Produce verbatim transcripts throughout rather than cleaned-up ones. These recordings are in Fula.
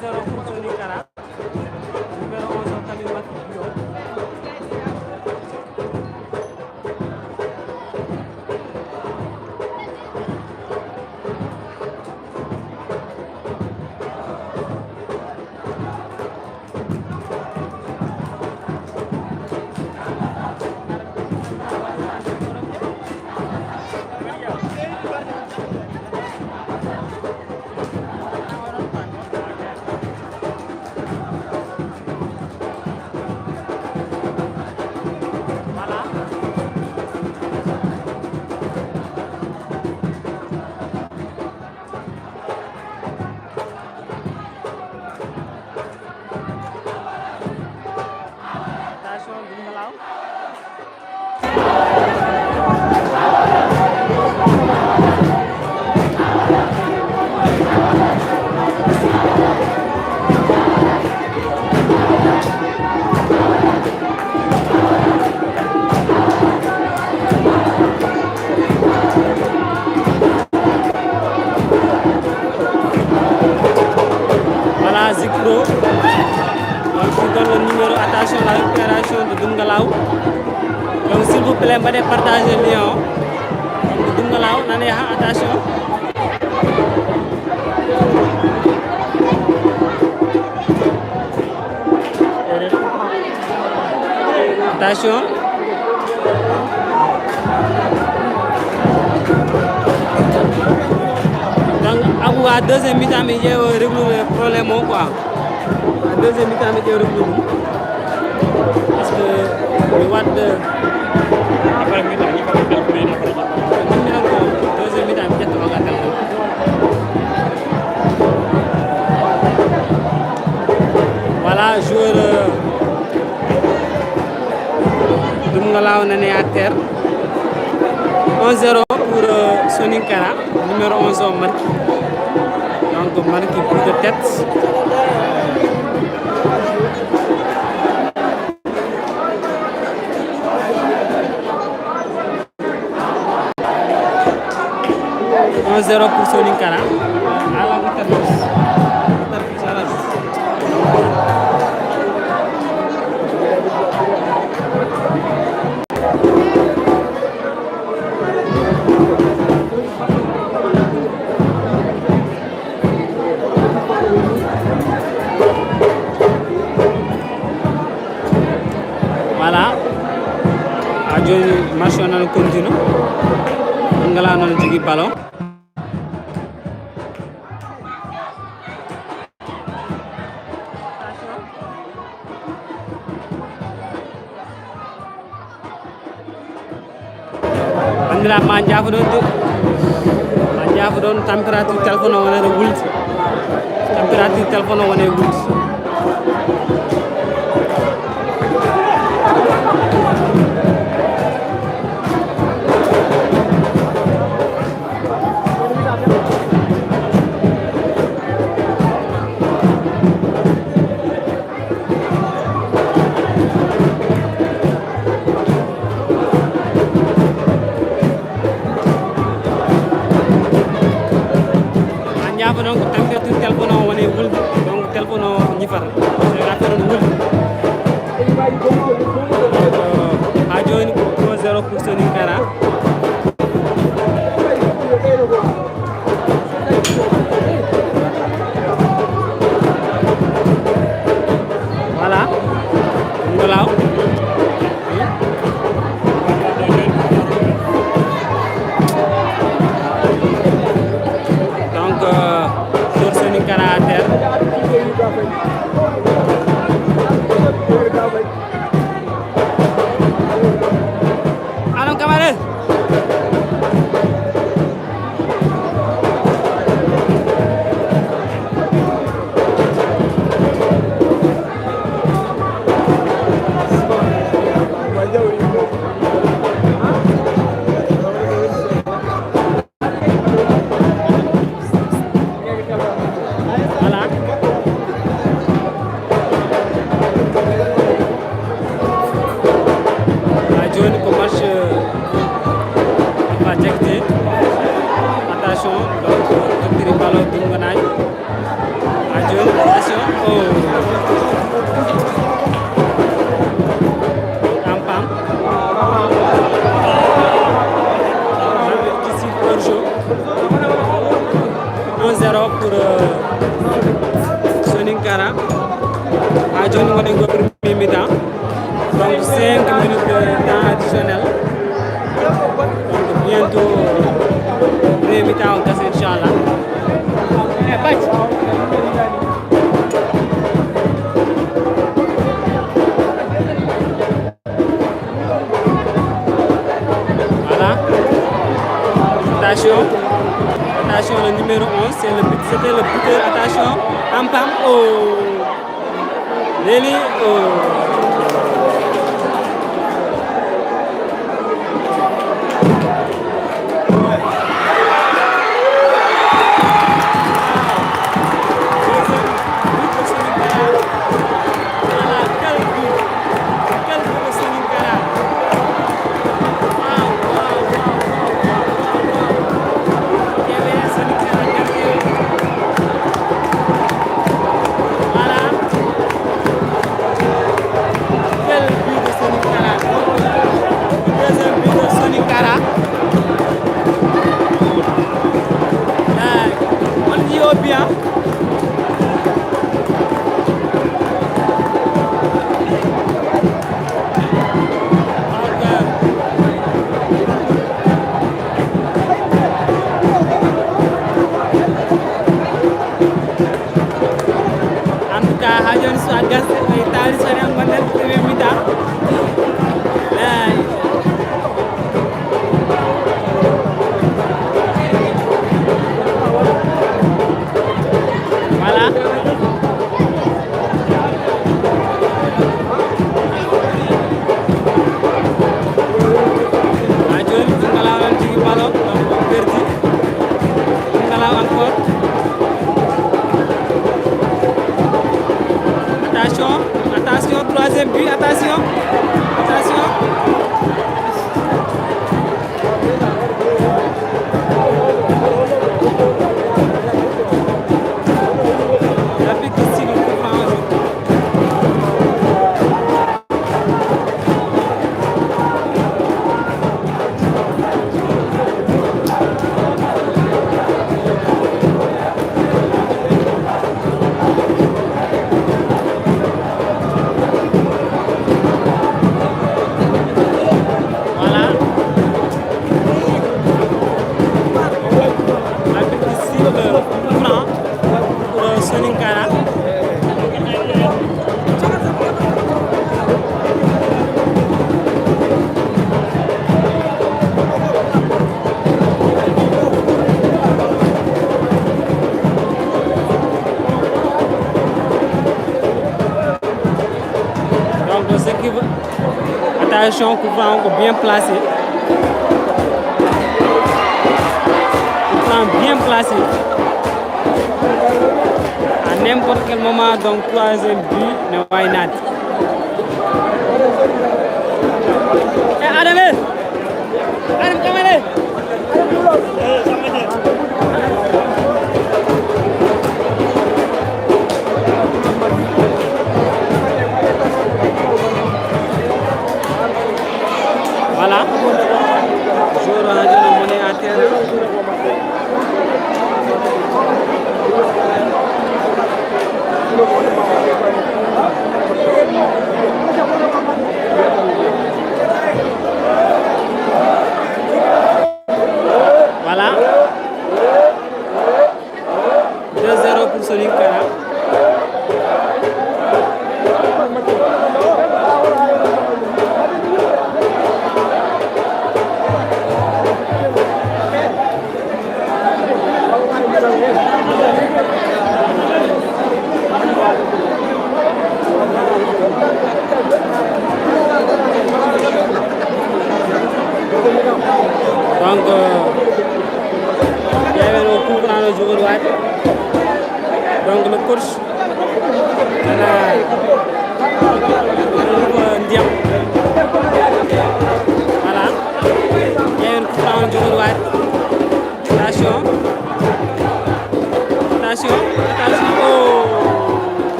zéro pour Soninkara. Numéro onze o, Kalilu Makki Bio. Attention, Doudou Malaw. Voilà, Zik Pro. Donc, qui donne le numéro. Attention, la récupération de Doungalaw. Donc, s'il vous plaît, mbaɗee partager lien o. Donc, Doungalaw, nane ha, attention. Attention. Donc, Abou, à deuxième mi-temps, mi ƴeewa régler problème o, quoi. À deuxième mi-temps, mi ƴeewa régler ɗum. Parce que mi waɗde. Après mi-temps, mi fawi bel ko mi après. Ɗum mi ɗon ko deuxième mi-temps, mi ƴetta o ngal tan. Voilà, joueur, euh, Doungalaw nane à terre. Un zéro pour, euh, Soninkara, numéro onze o marqué. Donc, marqué but de tête. Un zéro pour Soninkara. Ala ko tarbi. Tarbi, ala. Voilà. Ha jooni match o nana continue. Ngala noon jogii ballon. Banndiraaɓe, ma njaafo ɗon de, ma njaafo ɗon, température téléphone o wonata wulde, température téléphone o wona e wulde. A ñaafa noon ko température téléphone o woni wulde, donc téléphone o ñifata. C'est affaire on wulde. Ha jooni ko un zéro pour Soninkara. Voilà. Ngolaw. Donc, euh, sur Soninkara à terre. Kara. Ha jooni woni ko premier mi-temps. Donc cinq minutes de temps additionnel. Donc bientôt premier mi-temps o gasa, inchallah. Eh, Bac. Voilà. Attention. Attention, le numéro onze, c'est le but, c'était le buteur. Attention. Am pam. Oh. Leli. Oh. Quel but de Sonic Kara. Deuxième but de Sonic Kara. Ah, on dit au bien. En tout cas, ha jooni so a gas, e taari so en gonɗen premier mi-temps. Laay. Voilà. Ha jooni, Dungalaw en tigi ballon, donc on perdi. Dungalaw encore. Attention, attention, troisième but, attention, attention. L'arbitre siffle le coup franc. Voilà. L'arbitre siffle le coup franc pour, euh, Soninkara. Donc, ce qui veut, attention, coup franc, bien placé. Coup franc bien placé. À n'importe quel moment, donc, troisième but, ne waynaat. Eh, Adama! Voilà. Joueur ha jooni mo ne à terre.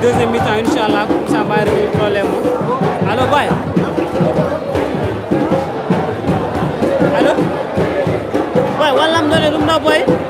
Deuxième mi-temps, inchallah, comme ça, mbawi régler problème o. Allo, boy? Allo? Boy, wallam ɗon e ɗum ɗo, boy?